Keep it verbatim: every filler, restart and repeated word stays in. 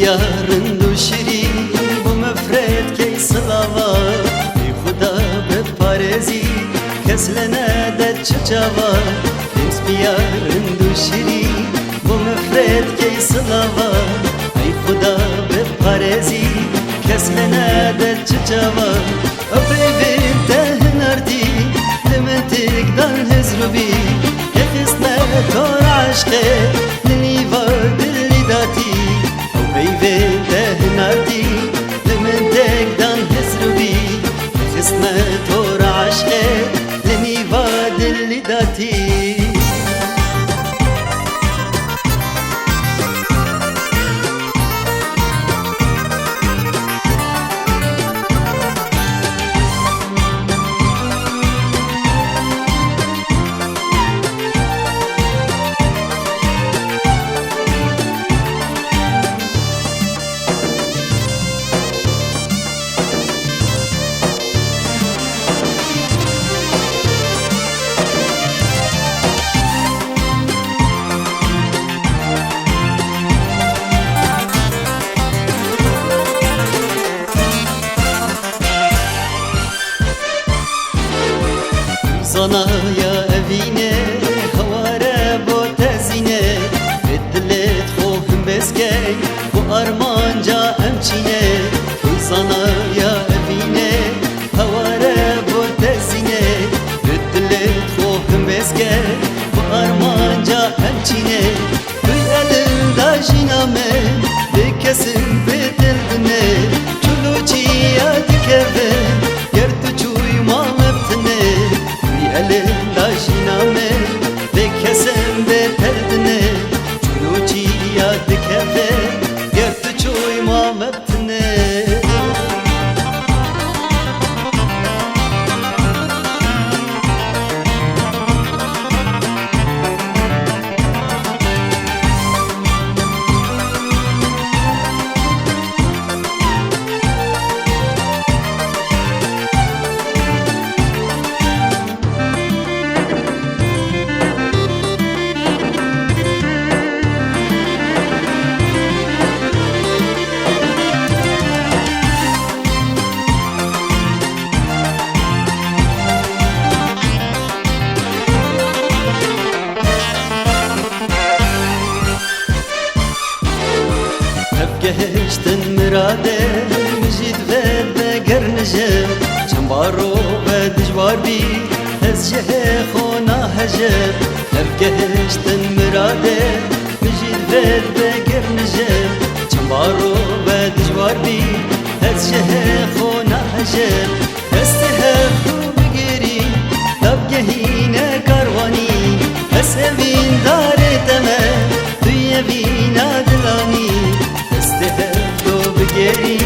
Ya rind û şirîn, bo mifret key silava. Ey Xuda biparêzî, kes lê nede çi çava. Ey spiya rind û şirîn, bo mifret key silava. Ey Xuda biparêzî, kes lê nede çi çava. Ew peyvên te hinardî, li min têk dan hizrûbî. Kê xistme tor eşqê, li nîva dilî datî. Ew peyvên te hinardî, li min têk dan hizrûbî. Kê xistme tor eşqê, li nîva dilî datî. Zanaya evîne, heware bo tezîne, vê dilê xo him bêzkey, bo armanca em çîne. Zanaya evîne, heware bo tezîne, vê dilê xo him bêzkey, bo armanca em çîne. Tu elinda jîna me, bê kesin bê dildine, çûlûçiya dikeve, ger tu çûy ma me bitine. Tu elinda jîna me, bê kesin bê dildine, çûlûçiya dikeve, ger tu çûy ma me bitine. Hevgehiştin mirade, min jî divêt veger nijim. Çemba rove dijwar bî, ez ji hê xwe nahejim. Hevgehiştin mirade, min jî divêt veger nijim. Çemba rove dijwar bî, ez ji hê xwe nahejim. Destê hev du bigêrî, da bigehîne karwanî. Ez evîndarê te me, tu yê evîna dilanî. Destê hev du bigêrî,